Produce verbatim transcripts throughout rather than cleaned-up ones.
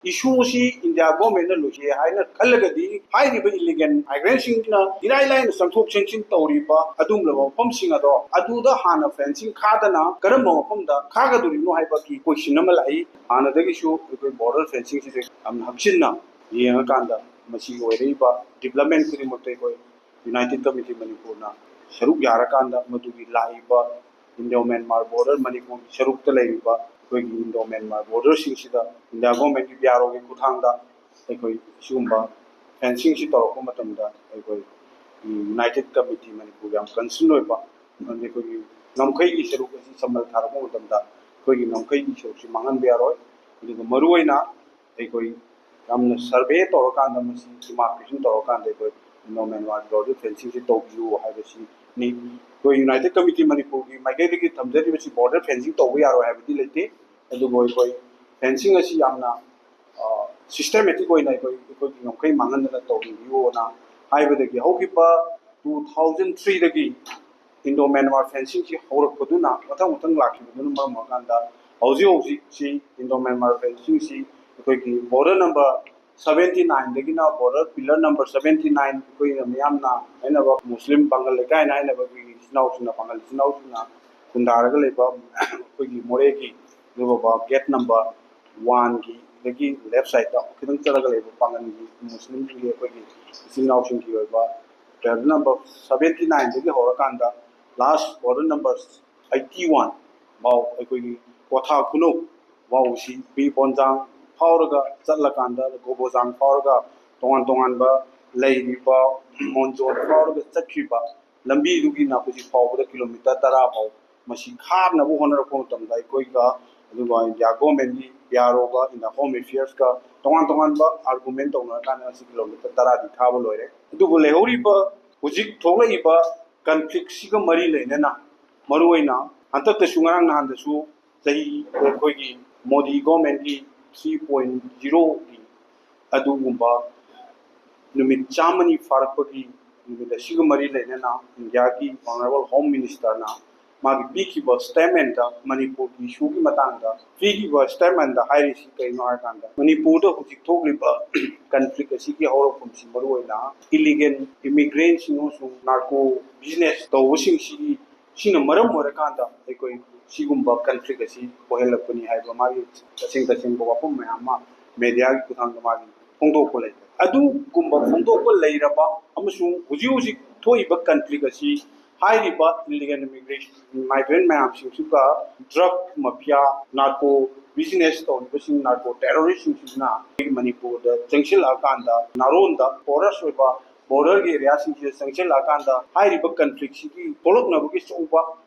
issue ꯑꯁꯤ India ꯒꯣꯔꯃꯦꯟꯅ ꯂꯣꯏꯁꯤꯜꯂꯦ ꯍꯥꯏꯅ ꯈꯜꯂꯒꯗꯤ, ꯍꯥꯏꯔꯤꯕ ꯏꯂꯤꯒꯦꯜ ꯃꯥꯏꯒ꯭ꯔꯦꯟꯁꯤꯡꯁꯤꯅ ꯏꯔꯥꯏ ꯂꯥꯏꯅ ꯆꯪꯊꯣꯛ ꯆꯪꯁꯤꯟ ꯇꯧꯔꯤꯕ ꯑꯗꯨꯒꯨꯝꯂꯕ ꯃꯐꯝꯁꯤꯡ ꯑꯗꯣ ꯑꯗꯨꯗ ꯍꯥꯟꯅ ꯐꯦꯟꯁꯤꯡ ꯈꯥꯗꯅ ꯀꯔꯝꯕ ꯃꯐꯝꯗ ꯈꯥꯒꯗꯧꯔꯤꯅꯣ ꯍꯥꯏꯕꯒꯤ ꯀꯣꯏꯁꯟ ꯑꯃ ꯂꯥꯛꯏ꯫ ꯍꯥꯟꯅꯗꯒꯤꯁꯨ ꯑꯩꯈꯣꯏ ꯕꯣꯔꯗꯔ ꯐꯦꯟꯁꯤꯡꯁꯤꯗ ꯌꯥꯝꯅ ꯍꯛꯆꯤꯟꯅ ꯌꯦꯡꯉꯀꯥꯟꯗ ꯃꯁꯤꯒꯤ ꯑꯣꯏꯔꯛꯏꯕ ꯗꯤꯕ꯭ꯂꯞꯃꯦꯟ ꯈꯨꯗꯤꯡꯃꯛꯇ ꯑꯩꯈꯣꯏ ꯌꯨꯅꯥꯏꯇꯦꯠ ꯀꯃꯤꯇꯤ ꯃꯅꯤꯄꯨꯔꯅ ꯁꯔꯨꯛ ꯌꯥꯔꯀꯥꯟꯗ ꯃꯗꯨꯒꯤ ꯂꯥꯛꯏꯕ ꯏꯟꯗꯣ ꯃ꯭ꯌꯥꯟꯃꯥꯔ ꯕꯣꯔꯗꯔ, ꯃꯅꯤꯄꯨꯔꯒꯤ ꯁꯔꯨꯛꯇ ꯂꯩꯔꯤꯕ ꯑꯩꯈꯣꯏꯒꯤ ꯏꯟꯗꯣ ꯃ꯭ꯌꯥꯟꯃꯥꯔ ꯕꯣꯔꯗꯔꯁꯤꯡꯁꯤꯗ ꯏꯟꯗꯤꯌꯥ ꯒꯣꯔꯃꯦꯟꯒꯤ ꯕꯤ ꯑꯥꯔ ꯑꯣꯒꯤ ꯈꯨꯠꯊꯥꯡꯗ ꯑꯩꯈꯣꯏ ꯑꯁꯤꯒꯨꯝꯕ ꯐꯦꯟꯁꯤꯡꯁꯤ ꯇꯧꯔꯛꯄ ꯃꯇꯝꯗ ꯑꯩꯈꯣꯏ ꯌꯨꯅꯥꯏꯇꯦꯠ ꯀꯃꯤꯇꯤ ꯃꯅꯤꯄꯨꯔ ꯌꯥꯝ ꯀꯟꯁꯔꯟ ꯑꯣꯏꯕ, ꯃꯔꯝꯗꯤ ꯑꯩꯈꯣꯏꯒꯤ ꯉꯝꯈꯩꯒꯤ ꯁꯔꯨꯛ ꯑꯁꯤ ꯁꯝꯕꯜ ꯊꯥꯔꯛꯄ ꯃꯇꯝꯗ ꯑꯩꯈꯣꯏꯒꯤ ꯉꯝꯈꯩꯒꯤ ꯁꯔꯨꯛꯁꯤ ꯃꯥꯡꯍꯟꯕ ꯌꯥꯔꯣꯏ꯫ ꯑꯗꯨꯒ ꯃꯔꯨꯑꯣꯏꯅ ꯑꯩꯈꯣꯏ ꯌꯥꯝꯅ ꯁꯔꯚꯦ ꯇꯧꯔꯀꯥꯟꯗ, ꯃꯁꯤ ꯗꯤꯃꯥꯔꯀꯦꯁꯟ ꯇꯧꯔꯀꯥꯟꯗ ꯑꯩꯈꯣꯏ ꯏꯟꯗꯣ ꯃ꯭ꯌꯥꯟꯃꯥꯔꯒꯤ ꯕꯣꯔꯗꯔ ꯐꯦꯟꯁꯤꯡꯁꯤ ꯇꯧꯕꯤꯌꯨ ꯍꯥꯏꯕꯁꯤꯅꯤ꯫ ꯑꯩꯈꯣꯏ ꯌꯨꯅꯥꯏꯇꯦꯠ ꯀꯃꯤꯇꯤ ꯃꯅꯤꯄꯨꯔꯒꯤ ꯃꯥꯏꯀꯩꯗꯒꯤ ꯊꯝꯖꯔꯤꯕꯁꯤ ꯕꯣꯔꯗꯔ ꯐꯦꯟꯁꯤꯡ ꯇꯧꯕ ꯌꯥꯔꯣꯏ ꯍꯥꯏꯕꯗꯤ ꯂꯩꯇꯦ, ꯑꯗꯨꯕꯨ ꯑꯩꯈꯣꯏ ꯐꯦꯟꯁꯤꯡ ꯑꯁꯤ ꯌꯥꯝꯅ ꯁꯤꯁꯇꯦꯃꯦꯇꯤꯛ ꯑꯣꯏꯅ ꯑꯩꯈꯣꯏ, ꯑꯩꯈꯣꯏꯒꯤ ꯉꯝꯈꯩ ꯃꯥꯡꯍꯟꯗꯅ ꯇꯧꯕꯤꯌꯨꯅ ꯍꯥꯏꯕꯗꯒꯤ ꯍꯧꯈꯤꯕ ꯇꯨ ꯊꯥꯎꯖꯟ ꯊ꯭ꯔꯤꯗꯒꯤ ꯏꯟꯗꯣ ꯃ꯭ꯌꯥꯟꯃꯥꯔ ꯐꯦꯟꯁꯤꯡꯁꯤ ꯍꯧꯔꯛꯄꯗꯨꯅ ꯃꯊꯪ ꯃꯊꯪ ꯂꯥꯛꯈꯤꯕꯗꯨꯅ ꯃꯔꯝ ꯑꯣꯏꯔꯀꯥꯟꯗ ꯍꯧꯖꯤꯛ ꯍꯧꯖꯤꯛꯁꯤ ꯏꯟꯗꯣ ꯃ꯭ꯌꯥꯟꯃꯥꯔ ꯐꯦꯟꯁꯤꯡꯁꯤ ꯑꯩꯈꯣꯏꯒꯤ ꯕꯣꯔꯗꯔ ꯅꯝꯕꯔ ꯁꯕꯦꯟꯇꯤ ꯅꯥꯏꯟꯗꯒꯤꯅ border pillar number seventy nine, ꯑꯩꯈꯣꯏꯅ ꯃꯤꯌꯥꯝꯅ ꯍꯥꯏꯅꯕ ꯃꯨꯁꯂꯤꯝ ꯄꯥꯡꯒꯜ ꯂꯩꯀꯥꯏꯅ ꯍꯥꯏꯅꯕ ꯑꯩꯈꯣꯏꯒꯤ ꯏꯆꯤꯟ ꯏꯅꯥꯎꯁꯤꯡꯅ, ꯄꯥꯡꯒꯜ ꯏꯆꯤꯟ ꯏꯅꯥꯎꯁꯤꯡꯅ ꯈꯨꯟꯗꯥꯔꯒ ꯂꯩꯕ ꯑꯩꯈꯣꯏꯒꯤ ꯃꯣꯔꯦꯒꯤ ꯑꯗꯨꯒꯨꯝꯕ ꯒꯦꯠ ꯅꯝꯕꯔ ꯋꯥꯟꯒꯤ ꯗꯒꯤ ꯂꯦꯐ ꯁꯥꯏꯠꯇ ꯈꯤꯇꯪ ꯆꯠꯂꯒ ꯂꯩꯕ ꯄꯥꯡꯒꯜꯒꯤ ꯃꯨꯁꯂꯤꯝꯁꯤꯡꯒꯤ ꯑꯩꯈꯣꯏꯒꯤ ꯏꯆꯤꯟ ꯏꯅꯥꯎꯁꯤꯡꯒꯤ ꯑꯣꯏꯕ ꯕꯣꯔꯗꯔ ꯅꯝꯕꯔ ꯁꯕꯦꯟꯇꯤ ꯅꯥꯏꯟꯗꯒꯤ ꯍꯧꯔꯀꯥꯟꯗ ꯂꯥꯁ ꯕꯣꯔꯗꯔ ꯅꯝꯕꯔ ꯑꯩꯠꯇꯤ ꯋꯥꯟ ꯐꯥꯎ, ꯑꯩꯈꯣꯏꯒꯤ ꯀ꯭ꯋꯥꯊꯥ ꯈꯨꯅꯧ ꯐꯥꯎꯁꯤ ꯕꯤ ꯕꯣꯟꯖꯥꯡ ꯐꯥꯎꯔꯒ ꯆꯠꯂꯀꯥꯟꯗ, ꯒꯣꯕꯣꯖꯥꯡ ꯐꯥꯎꯔꯒ ꯇꯣꯉꯥꯟ ꯇꯣꯉꯥꯟꯕ ꯂꯩꯔꯤꯕ ꯃꯣꯟꯖꯣꯟ ꯐꯥꯎꯔꯒ ꯆꯠꯈ꯭ꯔꯤꯕ ꯂꯝꯕꯤꯗꯨꯒꯤꯅ ꯍꯧꯖꯤꯛ ꯐꯥꯎꯕꯗ ꯀꯤꯂꯣꯃꯤꯇꯔ ꯇꯔꯥ ꯐꯥꯎ ꯃꯁꯤ ꯈꯥꯅꯕ ꯍꯣꯠꯅꯔꯛꯄ ꯃꯇꯝꯗ ꯑꯩꯈꯣꯏꯒ, ꯑꯗꯨꯒ ꯏꯟꯗꯤꯌꯥ ꯒꯣꯔꯃꯦꯟꯒꯤ ꯕꯤ ꯑꯥꯔ ꯑꯣꯒ, ꯏꯟꯗꯤꯌꯥ ꯍꯣꯝ ꯑꯦꯐꯤꯌꯔꯁꯀ ꯇꯣꯉꯥꯟ ꯇꯣꯉꯥꯟꯕ ꯑꯥꯔꯒꯨꯃꯦꯟ ꯇꯧꯅꯔꯀꯥꯟꯗ ꯉꯁꯤ ꯀꯤꯂꯣꯃꯤꯇꯔ ꯇꯔꯥꯗꯤ ꯊꯥꯕ ꯂꯣꯏꯔꯦ꯫ ꯑꯗꯨꯕꯨ ꯂꯩꯍꯧꯔꯤꯕ ꯍꯧꯖꯤꯛ ꯊꯣꯛꯂꯛꯏꯕ ꯀꯟꯐ꯭ꯂꯤꯛꯁꯤꯒ ꯃꯔꯤ ꯂꯩꯅꯅ, ꯃꯔꯨꯑꯣꯏꯅ ꯍꯟꯗꯛꯇꯁꯨ, ꯉꯔꯥꯡ ꯅꯍꯥꯟꯗꯁꯨ ꯆꯍꯤ, ꯑꯩꯈꯣꯏꯒꯤ ꯃꯣꯗꯤ ꯒꯣꯔꯃꯦꯟꯒꯤ ꯊ꯭ꯔꯤ ꯄꯣꯏꯟ ꯖꯤꯔꯣꯒꯤ ꯑꯗꯨꯒꯨꯝꯕ ꯅꯨꯃꯤꯠ ꯆꯥꯝꯃꯅꯤ ꯐꯥꯔꯛꯄꯒꯤ ꯅꯨꯃꯤꯠ ꯑꯁꯤꯒ ꯃꯔꯤ ꯂꯩꯅꯅ ꯏꯟꯗꯤꯌꯥꯒꯤ ꯑꯣꯅꯔꯦꯕꯜ ꯍꯣꯝ ꯃꯤꯅꯤꯁꯇꯔꯅ ꯃꯥꯒꯤ ꯄꯤꯈꯤꯕ ꯁ꯭ꯇꯦꯠꯃꯦꯟꯗ ꯃꯅꯤꯄꯨꯔꯒꯤ ꯏꯁꯨꯒꯤ ꯃꯇꯥꯡꯗ ꯄꯤꯈꯤꯕ ꯁ꯭ꯇꯦꯠꯃꯦꯟꯗ ꯍꯥꯏꯔꯤꯁꯤ ꯀꯩꯅꯣ ꯍꯥꯏꯔꯀꯥꯟꯗ, ꯃꯅꯤꯄꯨꯔꯗ ꯍꯧꯖꯤꯛ ꯊꯣꯛꯂꯤꯕ ꯀꯟꯐ꯭ꯂꯤꯛ ꯑꯁꯤꯒꯤ ꯍꯧꯔꯛꯐꯝꯁꯤ ꯃꯔꯨꯑꯣꯏꯅ ꯏꯂꯤꯒꯦꯜ ꯏꯃꯤꯒ꯭ꯔꯦꯟꯁꯤꯡ ꯑꯃꯁꯨꯡ ꯅꯥꯔꯀꯣ ꯕꯤꯖꯤꯅꯦꯁ ꯇꯧꯕꯁꯤꯡꯁꯤꯒꯤ, ꯁꯤꯅ ꯃꯔꯝ ꯑꯣꯏꯔꯀꯥꯟꯗ ꯑꯩꯈꯣꯏ ꯁꯤꯒꯨꯝꯕ ꯀꯟꯐ꯭ꯂꯤꯛ ꯑꯁꯤ ꯑꯣꯏꯍꯜꯂꯛꯄꯅꯤ ꯍꯥꯏꯕ ꯃꯥꯒꯤ ꯇꯁꯦꯡ ꯇꯁꯦꯡꯕ ꯋꯥꯐꯝ ꯃꯌꯥꯝ ꯑꯃ ꯃꯦꯗꯤꯌꯥꯒꯤ ꯈꯨꯠꯊꯥꯡꯗ ꯃꯥꯒꯤ ꯐꯣꯡꯗꯣꯛꯄ ꯂꯩ꯫ ꯑꯗꯨꯒꯨꯝꯕ ꯐꯣꯡꯗꯣꯛꯄ ꯂꯩꯔꯕ ꯑꯃꯁꯨꯡ ꯍꯧꯖꯤꯛ ꯍꯧꯖꯤꯛ ꯊꯣꯛꯏꯕ ꯀꯟꯐ꯭ꯂꯤꯛ ꯑꯁꯤ ꯍꯥꯏꯔꯤꯕ ꯏꯂꯤꯒꯦꯜ ꯏꯃꯤꯒ꯭ꯔꯦꯁꯟ ꯃꯥꯏꯒ꯭ꯔꯦꯟ ꯃꯌꯥꯝꯁꯤꯡꯁꯤꯒ ꯗ꯭ꯔꯒ ꯃꯐꯤꯌꯥ, ꯅꯥꯔꯀꯣ ꯕꯤꯖꯤꯅꯦꯁ ꯇꯧꯔꯤꯕꯁꯤꯡ, ꯅꯥꯔꯀꯣ ꯇꯦꯔꯣꯔꯤꯁꯁꯤꯡꯁꯤꯅ ꯑꯩꯈꯣꯏꯒꯤ ꯃꯅꯤꯄꯨꯔꯗ ꯆꯪꯁꯤꯜꯂꯛꯑꯀꯥꯟꯗ ꯅꯥꯔꯣꯟꯗ ꯄꯣꯔꯁ ꯑꯣꯏꯕ ꯕꯣꯔꯗꯔꯒꯤ ꯑꯦꯔꯤꯌꯥꯁꯤꯡꯁꯤꯗ ꯆꯪꯁꯤꯜꯂꯛꯑꯀꯥꯟꯗ ꯍꯥꯏꯔꯤꯕ ꯀꯟꯐ꯭ꯂꯤꯛꯁꯤꯒꯤ ꯊꯣꯛꯂꯛꯅꯕꯒꯤ ꯑꯆꯧꯕ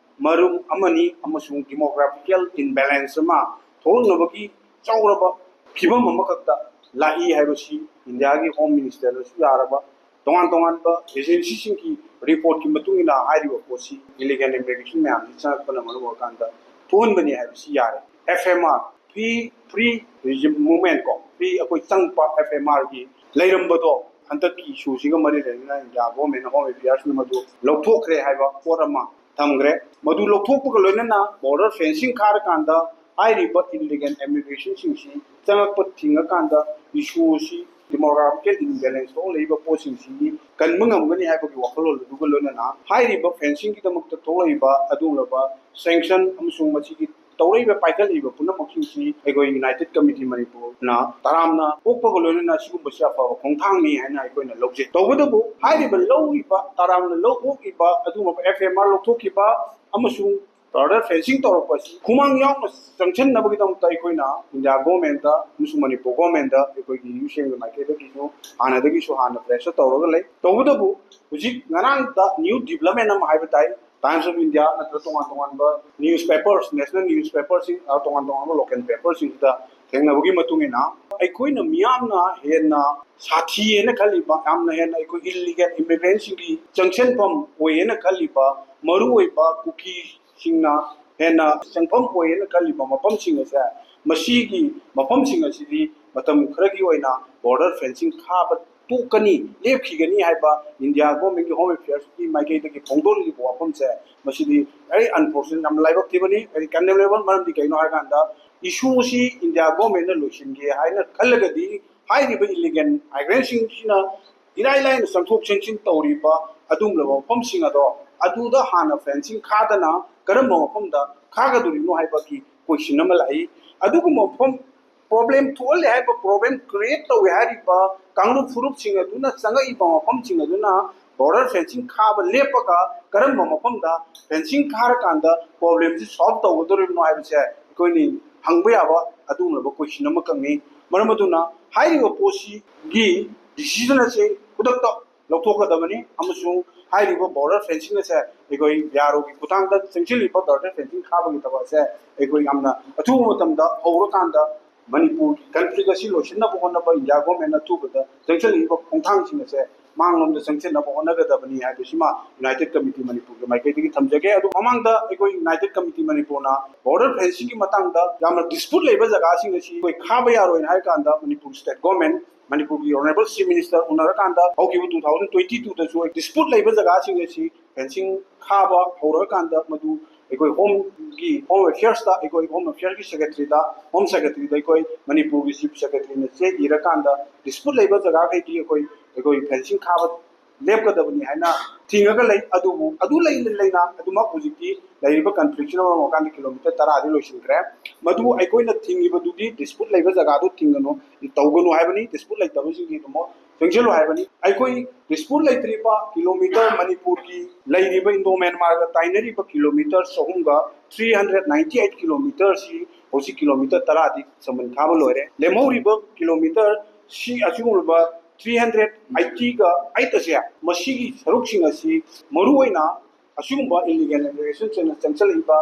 ꯃꯔꯝ ꯑꯃꯅꯤ ꯑꯃꯁꯨꯡ ꯗꯤꯃꯣꯒ꯭ꯔꯥꯐꯤꯀꯦꯜ ꯏꯝꯕꯦꯂꯦꯟꯁ ꯑꯃ ꯊꯣꯛꯂꯛꯅꯕꯒꯤ ꯆꯥꯎꯔꯕ ꯐꯤꯕꯝ ꯑꯃꯈꯛꯇ ꯂꯥꯛꯏ ꯍꯥꯏꯕꯁꯤ ꯏꯟꯗꯤꯌꯥꯒꯤ ꯍꯣꯝ ꯃꯤꯅꯤꯁꯇꯔꯗꯁꯨ ꯌꯥꯔꯕ ꯇꯣꯉꯥꯟ ꯇꯣꯉꯥꯟꯕ ꯑꯦꯖꯦꯟꯁꯤꯁꯤꯡꯒꯤ ꯔꯤꯄꯣꯔꯠꯀꯤ ꯃꯇꯨꯡ ꯏꯟꯅ ꯍꯥꯏꯔꯤꯕ ꯄꯣꯠꯁꯤ ꯏꯂꯤꯒꯦꯜ ꯏꯃꯤꯒ꯭ꯔꯦꯁꯟ ꯃꯌꯥꯝꯁꯤ ꯆꯪꯉꯛꯄꯅ ꯃꯔꯝ ꯑꯣꯏꯔꯀꯥꯟꯗ ꯊꯣꯛꯍꯟꯕꯅꯤ ꯍꯥꯏꯕꯁꯤ ꯌꯥꯔꯦ꯫ F M R, free, free regime movement ꯀꯣ, ꯐ꯭ꯔꯤ ꯑꯩꯈꯣꯏ ꯆꯪꯕ ꯑꯦꯐ ꯑꯦꯝ ꯑꯥꯔꯒꯤ ꯂꯩꯔꯝꯕꯗꯣ ꯍꯟꯗꯛꯀꯤ ꯏꯁꯨꯁꯤꯒ ꯃꯔꯤ ꯂꯩꯅꯅ ꯏꯟꯗꯤꯌꯥ ꯒꯣꯔꯃꯦꯟꯅ ꯍꯣꯝ ꯑꯦꯐꯤꯌꯔꯁꯅ ꯃꯗꯨ ꯂꯧꯊꯣꯛꯈ꯭ꯔꯦ ꯍꯥꯏꯕ ꯄꯣꯠ ꯑꯃ ꯊꯝꯈ꯭ꯔꯦ꯫ ꯃꯗꯨ ꯂꯧꯊꯣꯛꯄꯒ ꯂꯣꯏꯅꯅ ꯕꯣꯔꯗꯔ ꯐꯦꯟꯁꯤꯡ ꯈꯥꯔꯀꯥꯟꯗ ꯍꯥꯏꯔꯤꯕ ꯏꯂꯤꯒꯦꯜ ꯏꯃꯤꯒ꯭ꯔꯦꯁꯟꯁꯤꯡꯁꯤ ꯆꯪꯉꯛꯄ ꯊꯤꯡꯉꯀꯥꯟꯗ ꯏꯁꯨ ꯑꯁꯤ ꯗꯤꯃꯣꯒ꯭ꯔꯥꯐꯤꯀꯦꯜ ꯏꯝꯕꯦꯂꯦꯟꯁ ꯊꯣꯛꯂꯛꯏꯕ ꯄꯣꯠꯁꯤꯡꯁꯤ ꯀꯟꯕ ꯉꯝꯒꯅꯤ ꯍꯥꯏꯕꯒꯤ ꯋꯥꯈꯜꯂꯣꯟ ꯑꯗꯨꯒ ꯂꯣꯏꯅꯅ ꯍꯥꯏꯔꯤꯕ ꯐꯦꯟꯁꯤꯡꯒꯤꯗꯃꯛꯇ ꯊꯣꯛꯂꯛꯏꯕ ꯑꯗꯨꯒꯨꯝꯂꯕ ꯁꯦꯡꯁꯟ ꯑꯃꯁꯨꯡ ꯃꯁꯤꯒꯤ ꯇꯧꯔꯛꯏꯕ ꯄꯥꯏꯈꯠꯂꯛꯏꯕ ꯄꯨꯝꯅꯃꯛꯁꯤꯡꯁꯤ ꯑꯩꯈꯣꯏ ꯌꯨꯅꯥꯏꯇꯦꯠ ꯀꯃꯤꯇꯤ ꯃꯅꯤꯄꯨꯔꯅ ꯇꯔꯥꯝꯅ ꯑꯣꯛꯄꯒ ꯂꯣꯏꯅꯅ ꯁꯤꯒꯨꯝꯕꯁꯤ ꯑꯐꯕ ꯈꯣꯡꯊꯥꯡꯅꯤ ꯍꯥꯏꯅ ꯑꯩꯈꯣꯏꯅ ꯂꯧꯖꯩ꯫ ꯇꯧꯕꯇꯕꯨ ꯍꯥꯏꯔꯤꯕ ꯂꯧꯔꯤꯕ ꯇꯔꯥꯝꯅ ꯂꯧꯊꯣꯛꯂꯤꯕ ꯑꯗꯨꯒꯨꯝꯂꯕ ꯑꯦꯐ ꯑꯦꯝ ꯑꯥꯔ ꯂꯧꯊꯣꯛꯈꯤꯕ ꯑꯃꯁꯨꯡ ꯕꯣꯔꯗꯔ ꯐꯦꯟꯁꯤꯡ ꯇꯧꯔꯛꯄ ꯑꯁꯤ ꯈꯨꯃꯥꯡ ꯌꯥꯎꯅ ꯆꯪꯁꯤꯟꯅꯕꯒꯤꯗꯃꯛꯇ ꯑꯩꯈꯣꯏꯅ ꯏꯟꯗꯤꯌꯥ ꯒꯣꯔꯃꯦꯟꯗ ꯑꯃꯁꯨꯡ ꯃꯅꯤꯄꯨꯔ ꯒꯣꯔꯃꯦꯟꯗ ꯑꯩꯈꯣꯏꯒꯤ ꯌꯨ ꯁꯤ ꯑꯦꯝꯒꯤ ꯃꯥꯏꯀꯩꯗꯒꯤꯁꯨ ꯍꯥꯟꯅꯗꯒꯤꯁꯨ ꯍꯥꯟꯅ ꯄ꯭ꯔꯦꯁꯔ ꯇꯧꯔꯒ ꯂꯩ꯫ ꯇꯧꯕꯇꯕꯨ ꯍꯧꯖꯤꯛ ꯉꯔꯥꯡꯗ ꯅ꯭ꯌꯨ ꯗꯤꯕ꯭ꯂꯞꯃꯦꯟ ꯑꯃ ꯍꯥꯏꯕ ꯇꯥꯏ, ꯇꯥꯏꯝꯁ ꯑꯣꯐ ꯏꯟꯗꯤꯌꯥ ꯅꯠꯇ꯭ꯔꯒ ꯇꯣꯉꯥꯟ ꯇꯣꯉꯥꯟꯕ ꯅ꯭ꯌꯨꯁ ꯄꯦꯄꯔꯁ, ꯅꯦꯁꯅꯦꯜ ꯅ꯭ꯌꯨꯁ ꯄꯦꯄꯔꯁꯤꯡ, ꯑ, ꯇꯣꯉꯥꯟ ꯇꯣꯉꯥꯟꯕ ꯂꯣꯀꯦꯜ ꯄꯦꯄꯔꯁꯤꯡꯁꯤꯗ ꯊꯦꯡꯅꯕꯒꯤ ꯃꯇꯨꯡ ꯏꯟꯅ ꯑꯩꯈꯣꯏꯅ ꯃꯤꯌꯥꯝꯅ ꯍꯦꯟꯅ ꯁꯥꯊꯤꯌꯦꯅ ꯈꯜꯂꯤꯕ, ꯌꯥꯝꯅ ꯍꯦꯟꯅ ꯑꯩꯈꯣꯏ ꯏꯜꯂꯤꯒꯦꯜ ꯏꯃꯤꯒ꯭ꯔꯦꯟꯁꯤꯡꯒꯤ ꯆꯪꯁꯤꯟꯐꯝ ꯑꯣꯏꯌꯦꯅ ꯈꯜꯂꯤꯕ ꯃꯔꯨꯑꯣꯏꯕ ꯀꯨꯀꯤꯁꯤꯡꯅ ꯍꯦꯟꯅ ꯆꯪꯐꯝ ꯑꯣꯏꯌꯦꯅ ꯈꯜꯂꯤꯕ ꯃꯐꯝꯁꯤꯡ ꯑꯁꯦ, ꯃꯁꯤꯒꯤ ꯃꯐꯝꯁꯤꯡ ꯑꯁꯤꯗꯤ ꯃꯇꯝ ꯈꯔꯒꯤ ꯑꯣꯏꯅ ꯕꯣꯔꯗꯔ ꯐꯦꯟꯁꯤꯡ ꯈꯥꯕ ꯇꯣꯛꯀꯅꯤ, ꯂꯦꯞꯈꯤꯒꯅꯤ ꯍꯥꯏꯕ ꯏꯟꯗꯤꯌꯥ ꯒꯣꯔꯃꯦꯟꯒꯤ ꯍꯣꯝ ꯑꯦꯐꯤꯌꯔꯁꯀꯤ ꯃꯥꯏꯀꯩꯗꯒꯤ ꯐꯣꯡꯗꯣꯔꯛꯂꯤꯕ ꯋꯥꯐꯝꯁꯦ, ꯃꯁꯤꯗꯤ very unfortunate, ꯌꯥꯝꯅ ꯂꯥꯏꯕꯛ ꯊꯤꯕꯅꯤ, very condemnable꯫ ꯃꯔꯝꯗꯤ ꯀꯩꯅꯣ ꯍꯥꯏꯔꯀꯥꯟꯗ, ꯏꯁꯨꯁꯤ ꯏꯟꯗꯤꯌꯥ ꯒꯣꯔꯃꯦꯟꯅ ꯂꯣꯏꯁꯤꯟꯒꯦ ꯍꯥꯏꯅ ꯈꯜꯂꯒꯗꯤ, ꯍꯥꯏꯔꯤꯕ ꯏꯂꯤꯒꯦꯜ ꯃꯥꯏꯒ꯭ꯔꯦꯟꯁꯤꯡꯁꯤꯅ ꯏꯔꯥꯏ ꯂꯥꯏꯅ ꯆꯪꯊꯣꯛ ꯆꯪꯁꯤꯟ ꯇꯧꯔꯤꯕ ꯑꯗꯨꯒꯨꯝꯂꯕ ꯃꯐꯝꯁꯤꯡ ꯑꯗꯣ, ꯑꯗꯨꯗ ꯍꯥꯟꯅ ꯐꯦꯟꯁꯤꯡ ꯈꯥꯗꯅ ꯀꯔꯝꯕ ꯃꯐꯝꯗ ꯈꯥꯒꯗꯧꯔꯤꯅꯣ ꯍꯥꯏꯕꯒꯤ ꯀꯣꯏꯁꯟ ꯑꯃ ꯂꯥꯛꯏ꯫ ꯑꯗꯨꯒꯨꯝꯕ ꯃꯐꯝ, ꯄ꯭ꯔꯣꯕ꯭ꯂꯦꯝ ꯊꯣꯛꯍꯜꯂꯦ ꯍꯥꯏꯕ, ꯄ꯭ꯔꯣꯕ꯭ꯂꯦꯝ ꯀ꯭ꯔꯤꯌꯦꯠ ꯇꯧꯋꯦ ꯍꯥꯏꯔꯤꯕ ꯀꯥꯡꯂꯨꯞ ꯐꯨꯔꯨꯞꯁꯤꯡ ꯑꯗꯨꯅ ꯆꯪꯉꯛꯏꯕ ꯃꯐꯝꯁꯤꯡ ꯑꯗꯨꯅ ꯕꯣꯔꯗꯔ ꯐꯦꯟꯁꯤꯡ ꯈꯥꯕ ꯂꯦꯞꯄꯒ ꯀꯔꯝꯕ ꯃꯐꯝꯗ ꯐꯦꯟꯁꯤꯡ ꯈꯥꯔꯀꯥꯟꯗ ꯄ꯭ꯔꯣꯕ꯭ꯂꯦꯝꯁꯤ ꯁꯣꯜꯕ ꯇꯧꯒꯗꯧꯔꯤꯕꯅꯣ ꯍꯥꯏꯕꯁꯦ ꯑꯩꯈꯣꯏꯅ ꯍꯪꯕ ꯌꯥꯕ ꯑꯗꯨꯒꯨꯝꯂꯕ ꯀꯣꯏꯁꯟ ꯑꯃꯈꯛꯅꯤ꯫ ꯃꯔꯝ ꯑꯗꯨꯅ ꯍꯥꯏꯔꯤꯕ ꯄꯣꯠꯁꯤꯒꯤ ꯗꯤꯁꯤꯖꯟ ꯑꯁꯤ ꯈꯨꯗꯛꯇ ꯂꯧꯊꯣꯛꯀꯗꯕꯅꯤ ꯑꯃꯁꯨꯡ ꯍꯥꯏꯔꯤꯕ ꯕꯣꯔꯗꯔ ꯐꯦꯟꯁꯤꯡ ꯑꯁꯦ ꯑꯩꯈꯣꯏ ꯕꯤ ꯑꯥꯔ ꯑꯣꯒꯤ ꯈꯨꯠꯊꯥꯡꯗ ꯆꯪꯁꯤꯜꯂꯤꯕ ꯕꯣꯔꯗꯔ ꯐꯦꯟꯁꯤꯡ ꯈꯥꯕꯒꯤ ꯊꯕꯛ ꯑꯁꯦ ꯑꯩꯈꯣꯏ ꯌꯥꯝꯅ ꯑꯊꯨꯕ ꯃꯇꯝꯗ ꯍꯧꯔꯀꯥꯟꯗ ꯃꯅꯤꯄꯨꯔꯒꯤ ꯀꯟꯐ꯭ꯂꯤꯛ ꯑꯁꯤ ꯂꯣꯏꯁꯤꯟꯅꯕ ꯍꯣꯠꯅꯕ ꯏꯟꯗꯤꯌꯥ ꯒꯣꯔꯃꯦꯟꯅ ꯑꯊꯨꯕꯗ ꯆꯪꯁꯤꯜꯂꯛꯂꯤꯕ ꯈꯣꯡꯊꯥꯡꯁꯤꯡ ꯑꯁꯦ ꯃꯥꯡꯂꯣꯝꯗ ꯆꯪꯁꯤꯟꯅꯕ ꯍꯣꯠꯅꯒꯗꯕꯅꯤ ꯍꯥꯏꯕꯁꯤꯃ ꯌꯨꯅꯥꯏꯇꯦꯠ ꯀꯃꯤꯇꯤ ꯃꯅꯤꯄꯨꯔꯒꯤ ꯃꯥꯏꯀꯩꯗꯒꯤ ꯊꯝꯖꯒꯦ꯫ ꯑꯗꯨ ꯃꯃꯥꯡꯗ ꯑꯩꯈꯣꯏ ꯌꯨꯅꯥꯏꯇꯦꯠ ꯀꯃꯤꯇꯤ ꯃꯅꯤꯄꯨꯔꯅ ꯕꯣꯔꯗꯔ ꯐꯦꯟꯁꯤꯡꯒꯤ ꯃꯇꯥꯡꯗ ꯌꯥꯝꯅ ꯗꯤꯁꯄ꯭ꯌꯨꯠ ꯂꯩꯕ ꯖꯒꯥꯁꯤꯡ ꯑꯁꯤ ꯑꯩꯈꯣꯏ ꯈꯥꯕ ꯌꯥꯔꯣꯏꯅ ꯍꯥꯏꯔ ꯀꯥꯟꯗ ꯃꯅꯤꯄꯨꯔ ꯁ꯭ꯇꯦꯠ ꯒꯣꯔꯃꯦꯟ, ꯃꯅꯤꯄꯨꯔꯒꯤ ꯑꯣꯅꯔꯦꯕꯜ ꯆꯤꯐ ꯃꯤꯅꯤꯁꯇꯔ ꯎꯅꯔꯀꯥꯟꯗ ꯍꯧꯈꯤꯕ ꯇꯨ ꯊꯥꯎꯖꯟ ꯇ꯭ꯋꯦꯟꯇꯤ ꯇꯨꯗꯁꯨ ꯗꯤꯁꯄ꯭ꯌꯨꯠ ꯂꯩꯕ ꯖꯒꯥꯁꯤꯡ ꯑꯁꯤ ꯐꯦꯟꯁꯤꯡ ꯈꯥꯕ ꯍꯧꯔꯀꯥꯟꯗ ꯃꯗꯨ ꯑꯩꯈꯣꯏ ꯍꯣꯝꯒꯤ, ꯍꯣꯝ ꯑꯦꯐꯤꯌꯔꯁꯇ, ꯑꯩꯈꯣꯏ ꯍꯣꯝ ꯑꯦꯐꯤꯌꯔꯁꯀꯤ ꯁꯦꯀ꯭ꯔꯦꯇꯔꯤꯗ, ꯍꯣꯝ ꯁꯦꯀ꯭ꯔꯦꯇꯔꯤꯗ ꯑꯩꯈꯣꯏ ꯃꯅꯤꯄꯨꯔꯒꯤ ꯆꯤꯐ ꯁꯦꯀ꯭ꯔꯦꯇꯔꯤꯅ ꯆꯦ ꯏꯔꯀꯥꯟꯗ ꯗꯤꯁꯄ꯭ꯌꯨꯠ ꯂꯩꯕ ꯖꯒꯥꯈꯩꯗꯤ ꯑꯩꯈꯣꯏ, ꯑꯩꯈꯣꯏ ꯐꯦꯟꯁꯤꯡ ꯈꯥꯕ ꯂꯦꯞꯀꯗꯕꯅꯤ ꯍꯥꯏꯅ ꯊꯤꯡꯉꯒ ꯂꯩ꯫ ꯑꯗꯨꯕꯨ ꯑꯗꯨ ꯂꯩꯅ ꯂꯩꯅ ꯑꯗꯨꯃꯛ ꯍꯧꯖꯤꯛꯇꯤ ꯂꯩꯔꯤꯕ ꯀꯟꯐ꯭ꯂꯤꯛꯁꯤꯅ ꯃꯔꯝ ꯑꯣꯏꯔꯀꯥꯟꯗ ꯀꯤꯂꯣꯃꯤꯇꯔ ꯇꯔꯥꯗꯤ ꯂꯣꯏꯁꯤꯟꯈ꯭ꯔꯦ꯫ ꯃꯗꯨ ꯑꯩꯈꯣꯏꯅ ꯊꯤꯡꯉꯤꯕꯗꯨꯗꯤ ꯗꯤꯁꯄ꯭ꯌꯨꯠ ꯂꯩꯕ ꯖꯒꯥꯗꯨ ꯊꯤꯡꯒꯅꯨ, ꯇꯧꯒꯅꯨ ꯍꯥꯏꯕꯅꯤ, ꯗꯤꯁꯄ꯭ꯌꯨꯠ ꯂꯩꯇꯕꯁꯤꯡꯒꯤ ꯑꯗꯨꯃꯛ ꯆꯪꯁꯤꯜꯂꯨ ꯍꯥꯏꯕꯅꯤ꯫ ꯑꯩꯈꯣꯏ ꯗꯤꯁꯄ꯭ꯌꯨꯠ ꯂꯩꯇ꯭ꯔꯤꯕ ꯀꯤꯂꯣꯃꯤꯇꯔ ꯃꯅꯤꯄꯨꯔꯒꯤ ꯂꯩꯔꯤꯕ ꯏꯟꯗꯣ ꯃ꯭ꯌꯥꯟꯃꯥꯔꯒ ꯇꯥꯏꯅꯔꯤꯕ ꯀꯤꯂꯣꯃꯤꯇꯔ ꯆꯍꯨꯝꯒ three hundred ninety eight ꯀꯤꯂꯣꯃꯤꯇꯔꯁꯤ ꯍꯧꯖꯤꯛ ꯀꯤꯂꯣꯃꯤꯇꯔ ꯇꯔꯥꯗꯤ ꯁꯝꯕꯟ ꯈꯥꯕ ꯂꯣꯏꯔꯦ꯫ ꯂꯦꯝꯍꯧꯔꯤꯕ ꯀꯤꯂꯣꯃꯤꯇꯔ ꯁꯤ ꯑꯁꯤꯒꯨꯝꯂꯕ three hundred eighty eight ꯑꯁꯦ, ꯃꯁꯤꯒꯤ ꯁꯔꯨꯛꯁꯤꯡ ꯑꯁꯤ ꯃꯔꯨꯑꯣꯏꯅ ꯑꯁꯤꯒꯨꯝꯕ ꯏꯂꯤꯒꯦꯜ ꯃꯥꯏꯒ꯭ꯔꯦꯁꯟꯁꯤꯡꯅ ꯆꯪꯁꯤꯜꯂꯛꯏꯕ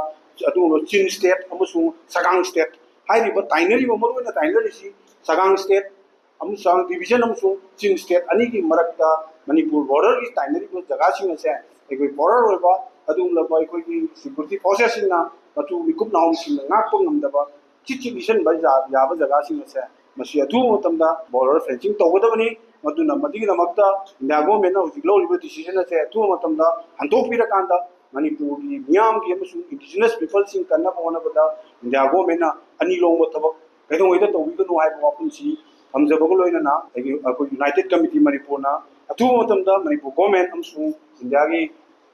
ꯑꯗꯨꯒꯨꯝꯕ ꯆꯤꯟ ꯁ꯭ꯇꯦꯠ ꯑꯃꯁꯨꯡ ꯁꯒꯥꯡ ꯁ꯭ꯇꯦꯠ ꯍꯥꯏꯔꯤꯕ ꯇꯥꯏꯅꯔꯤꯕ, ꯃꯔꯨꯑꯣꯏꯅ ꯇꯥꯏꯅꯔꯤꯁꯤ ꯁꯒꯥꯡ ꯁ꯭ꯇꯦꯠ ꯑꯃꯁꯨꯡ ꯗꯤꯕꯤꯖꯟ ꯑꯃꯁꯨꯡ ꯆꯤꯟ ꯁ꯭ꯇꯦꯠ ꯑꯅꯤꯒꯤ ꯃꯔꯛꯇ ꯃꯅꯤꯄꯨꯔ ꯕꯣꯔꯗꯔꯒꯤ ꯇꯥꯏꯅꯔꯤꯕ ꯖꯒꯥꯁꯤꯡ ꯑꯁꯦ ꯑꯩꯈꯣꯏ ꯕꯣꯔꯗꯔ ꯑꯣꯏꯕ ꯑꯗꯨꯒꯨꯝꯂꯕ ꯑꯩꯈꯣꯏꯒꯤ ꯁꯦꯀ꯭ꯌꯨꯔꯤꯇꯤ ꯐꯣꯔꯁꯦꯁꯁꯤꯡꯅ ꯃꯇꯨ ꯃꯤꯀꯨꯞ ꯅꯥꯍꯣꯝꯁꯤꯡꯅ ꯉꯥꯛꯄ ꯉꯝꯗꯕ ꯆꯤꯠ ꯆꯤꯠ ꯏꯁꯟꯕ ꯌꯥ-, ꯌꯥꯕ ꯖꯒꯥꯁꯤꯡ ꯑꯁꯦ ꯃꯁꯤ ꯑꯊꯨꯕ ꯃꯇꯝꯗ ꯕꯣꯔꯗꯔ ꯐꯦꯟꯁꯤꯡ ꯇꯧꯒꯗꯕꯅꯤ꯫ ꯃꯗꯨꯅ ꯃꯗꯨꯒꯤꯗꯃꯛꯇ ꯏꯟꯗꯤꯌꯥ ꯒꯣꯔꯃꯦꯟꯅ ꯍꯧꯖꯤꯛ ꯂꯧꯔꯤꯕ ꯗꯤꯁꯤꯖꯟ ꯑꯁꯦ ꯑꯊꯨꯕ ꯃꯇꯝꯗ ꯍꯟꯗꯣꯛꯄꯤꯔꯀꯥꯟꯗ ꯃꯅꯤꯄꯨꯔꯒꯤ ꯃꯤꯌꯥꯝꯒꯤ ꯑꯃꯁꯨꯡ ꯏꯟꯗꯤꯖꯤꯅꯁ ꯄꯤꯄꯜꯁꯤꯡ ꯀꯟꯅꯕ ꯍꯣꯠꯅꯕꯗ ꯏꯟꯗꯤꯌꯥ ꯒꯣꯔꯃꯦꯟꯅ ꯑꯅꯤ ꯂꯣꯡꯕ ꯊꯕꯛ ꯀꯩꯗꯧꯉꯩꯗ ꯇꯧꯕꯤꯒꯅꯨ ꯍꯥꯏꯕ ꯋꯥꯐꯝꯁꯤ ꯊꯝꯖꯕꯒ ꯂꯣꯏꯅꯅ ꯑꯩꯒꯤ ꯑꯩꯈꯣꯏ ꯌꯨꯅꯥꯏꯇꯦꯠ ꯀꯃꯤꯇꯤ ꯃꯅꯤꯄꯨꯔꯅ ꯑꯊꯨꯕ ꯃꯇꯝꯗ ꯃꯅꯤꯄꯨꯔ ꯒꯣꯔꯃꯦꯟ ꯑꯃꯁꯨꯡ ꯏꯟꯗꯤꯌꯥꯒꯤ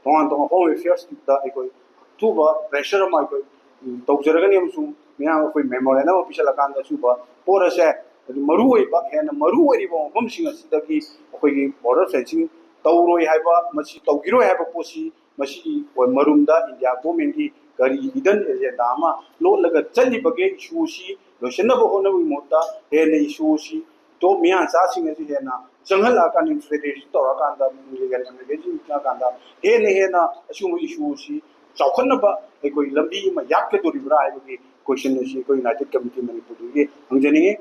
ꯇꯣꯉꯥꯟ ꯇꯣꯉꯥꯟꯕ ꯍꯣꯝ ꯑꯦꯐꯤꯌꯔꯁꯇ ꯑꯩꯈꯣꯏ ꯑꯊꯨꯕ ꯄ꯭ꯔꯦꯁꯔ ꯑꯃ ꯑꯩꯈꯣꯏ ꯎꯝ, ꯇꯧꯖꯔꯒꯅꯤ ꯑꯃꯁꯨꯡ ꯃꯌꯥꯝ ꯑꯩꯈꯣꯏ ꯃꯦꯃꯣꯔꯦꯟꯗꯝ ꯑꯃ ꯄꯤꯁꯜꯂꯀꯥꯟꯗ ꯑꯆꯨꯝꯕ ꯄꯣꯠ ꯑꯁꯦ ꯍꯥꯏꯗꯤ ꯃꯔꯨ ꯑꯣꯏꯕ ꯍꯦꯟꯅ ꯃꯔꯨ ꯑꯣꯏꯔꯤꯕ ꯃꯐꯝꯁꯤꯡ ꯑꯁꯤꯗꯒꯤ ꯑꯩꯈꯣꯏꯒꯤ ꯕꯣꯔꯗꯔ ꯐꯦꯟꯁꯤꯡ ꯇꯧꯔꯣꯏ ꯍꯥꯏꯕ, ꯃꯁꯤ ꯇꯧꯈꯤꯔꯣꯏ ꯍꯥꯏꯕ ꯄꯣꯠꯁꯤ ꯃꯁꯤꯒꯤ ꯃꯔꯨꯝꯗ ꯏꯟꯗꯤꯌꯥ ꯒꯣꯔꯃꯦꯟꯒꯤ ꯀꯔꯤ ꯍꯤꯗꯟ ꯑꯦꯖꯦꯟꯗꯥ ꯑꯃ ꯂꯣꯠꯂꯒ ꯆꯠꯂꯤꯕꯒꯦ ꯏꯁꯨ ꯑꯁꯤ ꯂꯣꯏꯁꯤꯟꯅꯕ ꯍꯣꯠꯅꯕꯒꯤ ꯃꯍꯨꯠꯇ ꯍꯦꯟꯅ ꯏꯁꯨ ꯑꯁꯤ ꯇꯣꯞ ꯃꯤꯌꯥꯟꯆꯥꯁꯤꯡ ꯑꯁꯤ ꯍꯦꯟꯅ ꯆꯪꯍꯜꯂꯛꯑꯀꯥꯟꯗ, ꯏꯟꯐꯤꯜꯇ꯭ꯔꯦꯁꯟ ꯇꯧꯔꯀꯥꯟꯗ, ꯏꯟꯐꯤꯜꯇ꯭ꯔꯦꯁꯟ ꯆꯪꯉꯀꯥꯟꯗ ꯍꯦꯟꯅ ꯍꯦꯟꯅ ꯑꯁꯤꯒꯨꯝꯕ ꯏꯁꯨ ꯑꯁꯤ ꯆꯥꯎꯈꯠꯅꯕ ꯑꯩꯈꯣꯏ ꯂꯝꯕꯤ ꯑꯃ ꯌꯥꯠꯀꯗꯧꯔꯤꯕ꯭ꯔꯥ ꯍꯥꯏꯕꯒꯤ ꯀꯣꯏꯁꯟ ꯑꯁꯤ ꯑꯩꯈꯣꯏ ꯌꯨꯅꯥꯏꯇꯦꯠ ꯀꯃꯤꯇꯤ ꯃꯅꯤꯄꯨꯔꯗꯒꯤ ꯍꯪꯖꯅꯤꯡꯉꯤ꯫